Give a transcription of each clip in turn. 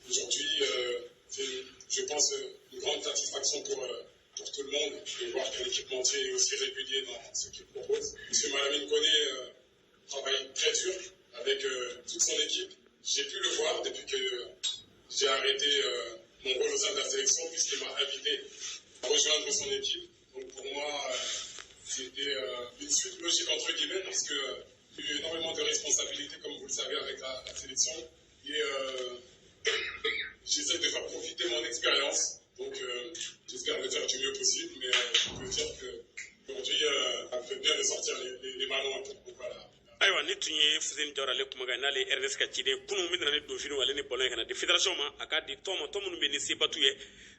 Aujourd'hui, c'est, je pense, une grande satisfaction pour tout le monde de voir qu'un équipementier est aussi régulier dans ce qu'il propose. Monsieur Malamine Koné travaille très dur avec toute son équipe. J'ai pu le voir depuis que j'ai arrêté mon rôle au sein de la sélection puisqu'il m'a invité à rejoindre son équipe. Donc pour moi, c'était une suite logique entre guillemets parce que j'ai eu énormément de responsabilités, comme vous le savez, avec la sélection. Et j'essaie de faire profiter mon expérience. Donc j'espère le faire du mieux possible, mais je peux dire qu'aujourd'hui, ça me fait bien de sortir les ballons un peu. Donc voilà. Ayiwa, ni tun ye Fuseni Jawara ale kumakan, n'ale Ernest ka ciden kunun min nana ni donfiniw ale ni ballon ye ka na di fédération ma, a k'a di tɔn ma, tɔn minnu bɛ ni seba t'u ye.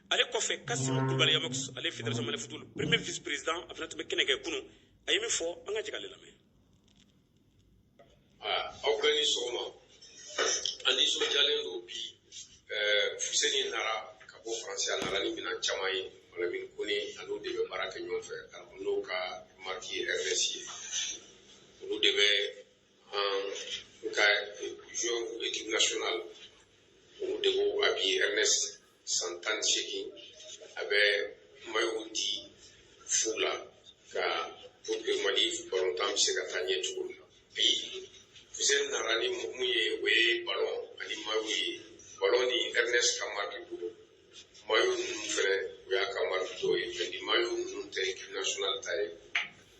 Ale kɔfɛ, Kasimu Kulubali Yamox, ale Fédération Mali football premier vice président, a fana tun bɛ kɛnɛ kɛ kunun. A ye min fɔ, an ka jɛ k'ale lamɛn. Aw bɛɛ ni sɔgɔma. An nisɔndiyalen don bi. Fuseni nara ka bɔ Faransi, a nana ni minɛn caman ye. Malamine Kone, a n'o de bɛ baara kɛ ɲɔgɔn fɛ, n'o ka marque ye Ernest ye. Olu de bɛ an ka joueur équipe nationale, olu de b'o habillé. Ernest san 18, a bɛ maillot di fu la ka pour que Mali balontan bɛ se ka taa ɲɛ cogo min na. Bi, Fuseni nana ni mun ye? O ye ballon ani maillot ye. Ballon ni Ernest ka marque bolo, maillot ninnu fɛnɛ, o y'a ka marque dɔw ye, mais ni maillot ninnu tɛ équipe nationale ta ye.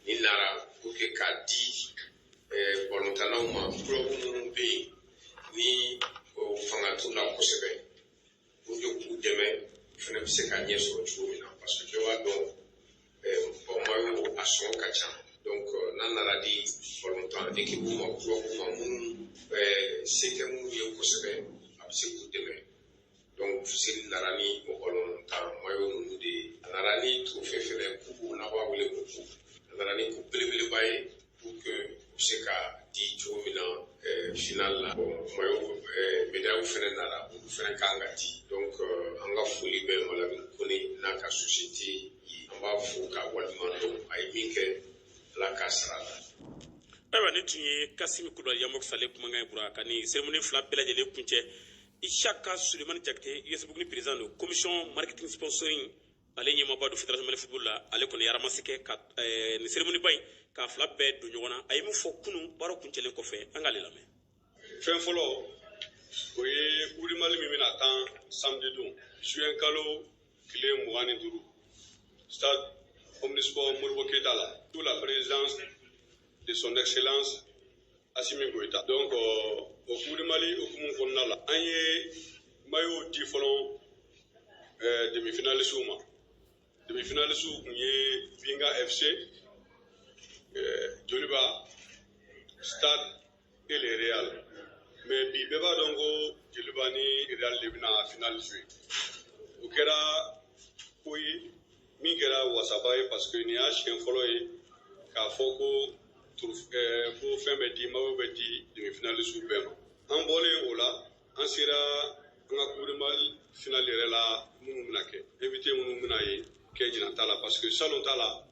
Ni nara pour que k'a di balontannaw ma, club minnu bɛ yen ni fanga t'u la kosɛbɛ, pour que k'u dɛmɛ, u fɛnɛ bɛ se ka ɲɛ sɔrɔ cogo min na, parce que bɛɛ b'a dɔn, maillot a sɔngɔ ka ca. Donc n'a nana di balontan équipe ma, club ma, minnu se tɛ minnu ye kosɛbɛ, a bɛ se k'u dɛmɛ. Donc Fuseni nana ni o balontan maillot ninnu de ye. A nana ni trophée fɛnɛ, coupe, n'a b'a wele ko coupe. A nana ni coupe belebeleba ye pour que u bɛ se ka di cogo min na finale la. Bon, maillot, médaille fɛnɛ nana, olu fɛnɛ kan ka di. Donc an ka foli bɛ Malamine Kone n'a ka société ye. An b'a fo k'a waleɲuman dɔn. A ye min kɛ, Ala k'a sara la. Ayiwa, ni tun ye Kasimi Kulubali Yamox ale kumakan ye kura ka ni cérémonie fila bɛɛ lajɛlen kuncɛ. Isaka Sulemani Jakite, US Buguni président don, commission marketing sponsoring ale ɲɛmaaba don Fédération Mali football la, ale kɔni ye ramasse kɛ ka nin cérémonie ba in k'a fila bɛɛ don ɲɔgɔn na. A ye min fɔ kunun baara kuncɛlen kɔfɛ, an k'ale lamɛn. Fɛn fɔlɔ, o ye Coupe du Mali min bɛna tan samedi don, juin kalo tile 25, stade Omnisport Modibo Keyita la, sous la présidence de Son Excellence Assimi Goïta. Donc o Coupe du Mali hukumu kɔnɔna la, an ye maillot di fɔlɔ demi-finaliste ma. Demi-finaliste kun ye Binga FC, Joliba, Stade et le Real. Mais bi, bɛɛ b'a dɔn ko Joliba ni Real de bɛna finale jouer. O kɛra ko ye min kɛra wasaba ye, parce que nin y'a siɲɛ fɔlɔ ye k'a fɔ ko ko fɛn bɛ di, maillot bɛ di demi-finaliste bɛɛ ma. An bɔlen o la, an sera an ka Coupe du Mali finale yɛrɛ la, minnu bɛna kɛ, invité minnu bɛna ye kɛ ɲinan ta la, parce que salon ta la,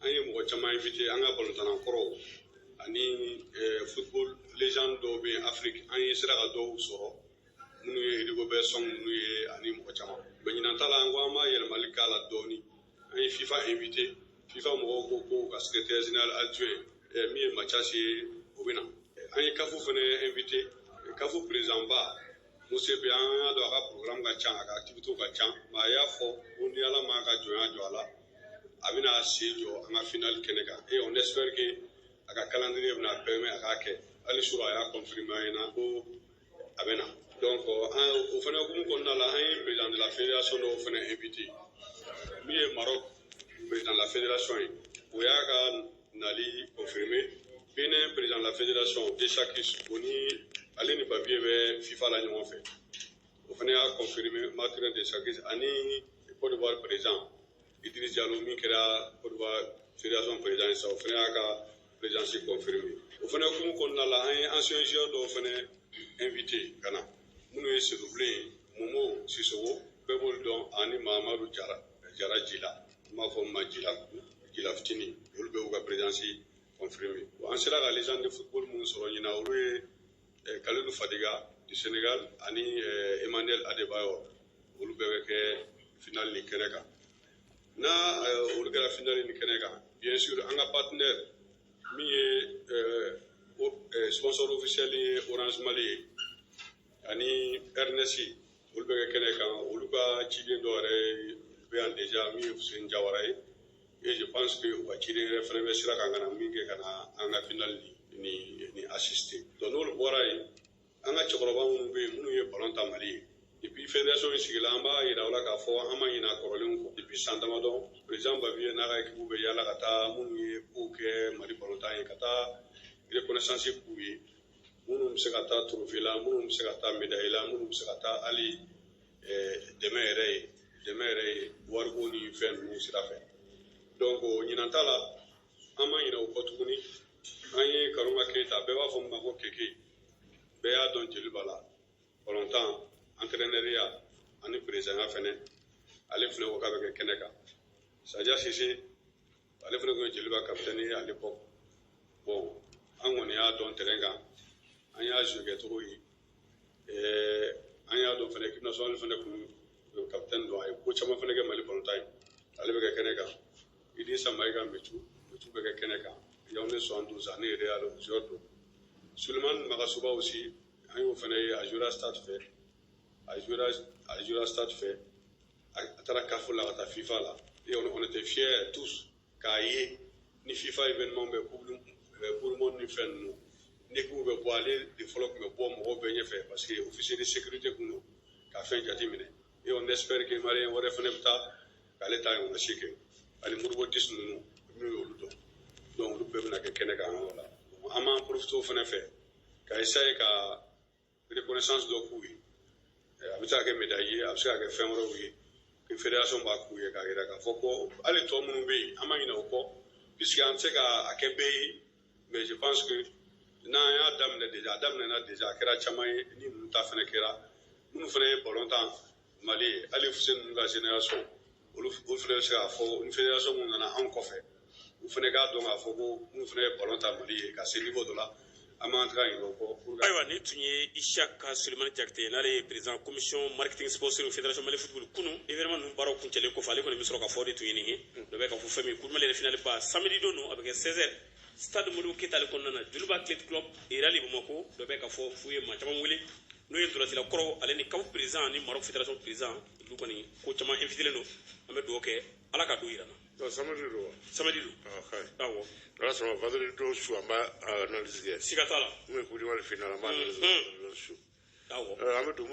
an ye mɔgɔ caman invité, an ka balontanna kɔrɔw ani football légende dɔw bɛ yen Afrique. An ye sera ka dɔw sɔrɔ, minnu ye Rigobert Song ninnu ye ani mɔgɔ caman. Mais ɲinan ta la, an ko an b'a yɛlɛmali k'a la dɔɔni. An ye FIFA invité. FIFA mɔgɔw ko ko ka secrétaire général adjoint min ye Mathias ye, o bɛ na. An ye CAF fɛnɛ invité, CAF président ba Motsepe. An y'a dɔn a ka programme ka ca, a ka activité ka ca, mais a y'a fɔ ko ni Ala m'a ka jɔnya jɔ a la, a bɛna sen jɔ an ka finale kɛnɛ kan. Et on espère que a ka calendrier bɛna permet a k'a kɛ. Hali sura, a y'a confirmer an ɲɛna ko a bɛ na. Donc an o fɛnɛ hukumu kɔnɔna la, an ye président de la fédération dɔw fɛnɛ invité, min ye Maroc président de la fédération ye, o y'a ka nali confirmé. Bénin président de la fédération Dessakis, o ni ale ni papier bɛ FIFA la ɲɔgɔn fɛ, o fana y'a confirmé, Martin Dessakis, ani Côte d'Ivoire président Idriss Diallo, min kɛra Côte d'Ivoire fédération président ye sa, o fana y'a ka présidence confirmé. O fana hukumu kɔnɔna la, an ye ancien joueur dɔw fana invité ka na, minnu ye Seydou Bilen, Momo Sissoko, bɛɛ b'olu dɔn, ani Mahamadu Jara, Jara Jila, an b'a fɔ min ma Jila, Jila fitinin. Olu bɛɛ y'u ka présidence confirmé. An sera ka légende de football minnu sɔrɔ ɲinan, olu ye Kalilou Fadiga du Sénégal ani Ani Emmanuel Adebayor, olu bɛɛ bɛ kɛ finale ni kɛnɛ kan. N'a olu kɛra finale ni kɛnɛ kan, bien sûr, an ka partenaire min ye sponsor officiel ye, Orange Mali ye, ani Ernest, olu bɛ kɛ kɛnɛ kan. Olu ka ciden dɔ yɛrɛ bɛ yan déjà, min ye Fuseni Jawara ye. Et je pense que u ka ciden yɛrɛ fana bɛ sira kan ka na min kɛ ka na an ka finale ni assister. Donc n'olu bɔra yen, an ka cɛkɔrɔba minnu bɛ yen, minnu ye ballon ta Mali ye depuis fédération in sigila, an b'a yira u la k'a fɔ an ma ɲinɛ a kɔrɔlenw kɔ. Depuis san damadɔ, président Bavieux n'a ka équipe bɛ yaala ka taa minnu ye kow kɛ Mali balontan ye, ka taa reconnaissance k'u ye, minnu bɛ se ka taa trophée la, minnu bɛ se ka taa médaille la, minnu bɛ se ka taa hali dɛmɛ yɛrɛ ye, dɛmɛ yɛrɛ ye wariko ni fɛn ninnu sira fɛ. Donc ɲinan ta la, an ma ɲinɛ o kɔ tuguni. An ye Karunga Keyita, bɛɛ b'a fɔ min ma ko Keke, bɛɛ y'a dɔn Joliba la, balontan, entraîneuriya ani présidentya fɛnɛ, ale fɛnɛ ko k'a bɛ kɛ kɛnɛ kan. Sadia Sise, ale fɛnɛ tun ye Joliba capitaine ye à l'époque. Bon, an kɔni y'a dɔn terrain kan, an y'a joué kɛcogo ye, an y'a dɔn fɛnɛ équipe nationale fɛnɛ kun capitaine don, a ye ko caman fɛnɛ kɛ Mali balontan ye, ale bɛ kɛ kɛnɛ kan. Idrissa Maïga Metu, Metu bɛ kɛ kɛnɛ kan. Yaoundé 72 ani Real joueur don. Suleiman Magasuba aussi, an y'o fɛnɛ ye, a jouera Stade fɛ, a jouera Stade fɛ, a taara CAF la ka taa FIFA la. Et on était fiers tous k'a ye ni FIFA événement bɛ, coupe du monde ni fɛn ninnu, ni équipe bɛ bɔ, ale de fɔlɔ tun bɛ bɔ mɔgɔw bɛɛ ɲɛfɛ, parce que officier de sécurité kun don ka fɛn jate minɛ. Et on espère que malien wɛrɛ fɛnɛ bɛ taa k'ale ta ɲɔgɔnna si kɛ. Ani Moribo Dis ninnu, n'u y'olu dɔn, donc olu bɛɛ bɛna kɛ kɛnɛ kan yɔrɔ la. An b'an profiter o fɛnɛ fɛ ka essayer ka reconnaissance dɔ k'u ye. A bɛ se ka kɛ médaille ye, a bɛ se ka kɛ fɛn wɛrɛw ye que fédération b'a k'u ye, k'a yira k'a fɔ ko hali tɔ minnu bɛ yen, an ma ɲinɛ o kɔ, puisque an tɛ se ka a kɛ bɛɛ ye. Mais je pense que n'an y'a daminɛ déjà, a daminɛna déjà, a kɛra caman ye. Ni ninnu ta fɛnɛ kɛra, minnu fɛnɛ ye ballon tan Mali ye, hali Fuseni ninnu ka génération, olu fɛnɛ bɛ se k'a fɔ ni fédération mun nana anw kɔfɛ, u fɛnɛ k'a dɔn k'a fɔ ko minnu fɛnɛ ye ballon ta Mali ye ka se niveau dɔ la, an b'an taga ɲinɛ o kɔ. Ayiwa, nin tun ye Isiaka Sulemani Jakite, n'ale ye président commission marketing sponsoring fédération Mali football. Kunu événement ninnu baaraw kuncɛlen kɔfɛ, ale kɔni bɛ sɔrɔ ka fɔ de tun ye nin ye. Dɔ bɛ ka fɔ fɛn min, coupe du Mali yɛrɛ finale ba, samedi don don, a bɛ kɛ 16h stade Modibo Keyita ale kɔnɔna na, Joliba Athletic Club, Real Bamako. Dɔ bɛ ka fɔ f'u ye maa caman wele, n'o ye ntolacila kɔrɔ ale ni CAF président ni Maroc fédération président, olu kɔni ko caman invité don. An bɛ dugawu kɛ, Ala ka don yira n na. Samedi don wa? Samedi don. Ah, awɔ. Ala sɔnna, vendredi don su, an b'a analyse kɛ. Siga t'a la. Mun ye coupe du Mali finale, an b'a analyse vendredi don su. Awɔ. An bɛ don.